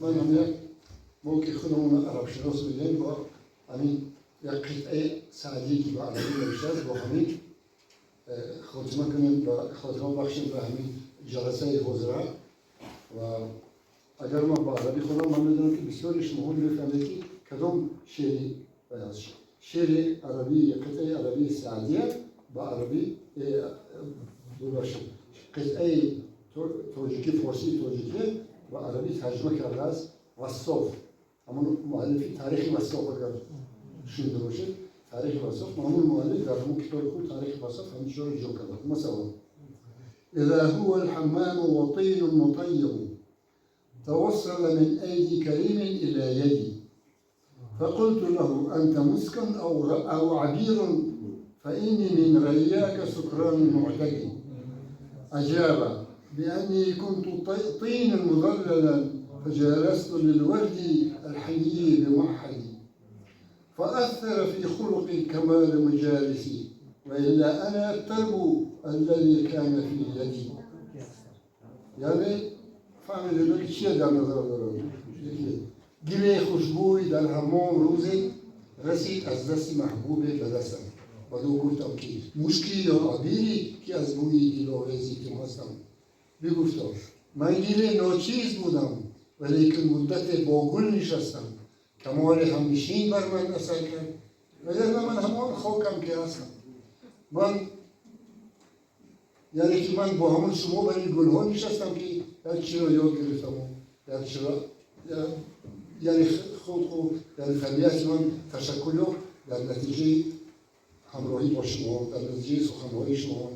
Ман ҳам як мо ки худамон арабшинос мегӯем, бо ҳамин як қитъаи Саъдӣ, ки ба арабӣ навиштааст, бо ҳамин хотима кунем ва хотима бахшем ба ҳамин ҷаласаи ҳозира. Ва агар ман ба арабӣ хонам, ман медонам, ки бисёри шумоҳо мефаҳмед, ки кадом шеъри аст. Шеъри арабӣ, қитъаи арабии Саъдия ба арабӣ, бубахшед, қитъаи тоҷикӣ, форсии тоҷикӣ ба арабӣ тарҷума кардааст Вассоф, ҳамон муаллифи Таърихи Вассоф. Агар шунида бошед, Таърихи Вассоф, ҳамон муаллиф дар ҳамон китоби худ «Таърихи Вассоф» ҳамин чизро иҷро кардааст. Масалан: إذا هو الحمام وطين مطيب توصل من أيدي كريم إلى يدي، فقلت له: أنت مسك أو عبير؟ فإني من رياك سكران معتدي. أجاب: بأني كنت طينا مذللا فجالست للورد الحيي بمعهدي، فأثر في خلقي كمال مجالسي، وإلا أنا الترب الذي كان في يدي. یعنی فهمیده که چیه در نظر دارم. گل خوشبوی در حمام روزی رسید از دست محبوب به دستم، بدو گفتم که مشکی یا عبیری که از بوی دلاویزی تو هستم؟ بگفتم: من گل ناچیز بودم، ولیکن مدت با گل نشستم، کمال همنشین بر من اثر کرد، وگرنه من همان خاکم که هستم. من یعنی که من با همون شما برای گلها نشستم که یک چیز رو یاد گرفتم و یک چیز یعنی خود و یعنی طبیعت من تشکل یافت در نتیجه همراهی با شما، در نتیجه سخنهای شما.